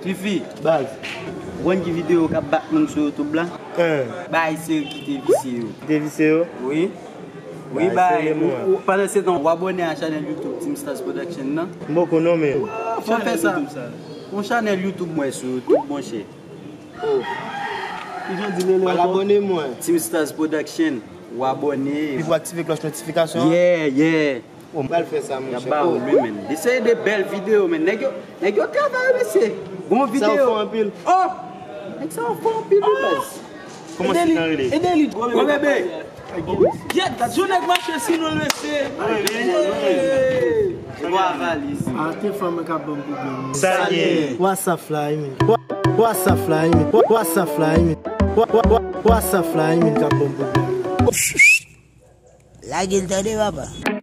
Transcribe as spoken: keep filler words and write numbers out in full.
Fifi, baz, ou konn ki videyo k ap bat moun sou YouTube la? Bay seri ki te visye yo. Ki te visye yo? Wi. Wi, bay, ou, ou, pandan se tan, ou abòne a chanèl YouTube Team Stars Production nan? M poko non, men. Fò fè sa. Yon chanèl YouTube mwen sou YouTube, monchè. Al abòne mwen. Team Stars Production, ou abòne. Epi pou aktive klòch notifikasyon an. Yeah, yeah. Oh, m pral fè sa, monchè. Y ap ba ou, wi, men. Li se de bèl videyo, men. Nèg yo, nèg yo travay, mesye. Bon videyo. Sa yo fò anpil. Oh! Nèg sa yo fò anpil, wi, baz. Kòman se nan rele? Ede li, gwo bebe. Gwo bebe. Gyèt, gad yon nèg mache sou nou, mesye. Gwo valiz. A, te fanm k ap ban m pwoblèm. Sa l ye? WhatsApp la, wi, men. Wa-, WhatsApp la, wi, men. Wa-, WhatsApp la, wi, men. Wa-, wa-, wa-, WhatsApp la, wi, men, k ap ban m pwoblèm. Lage l tande, papa.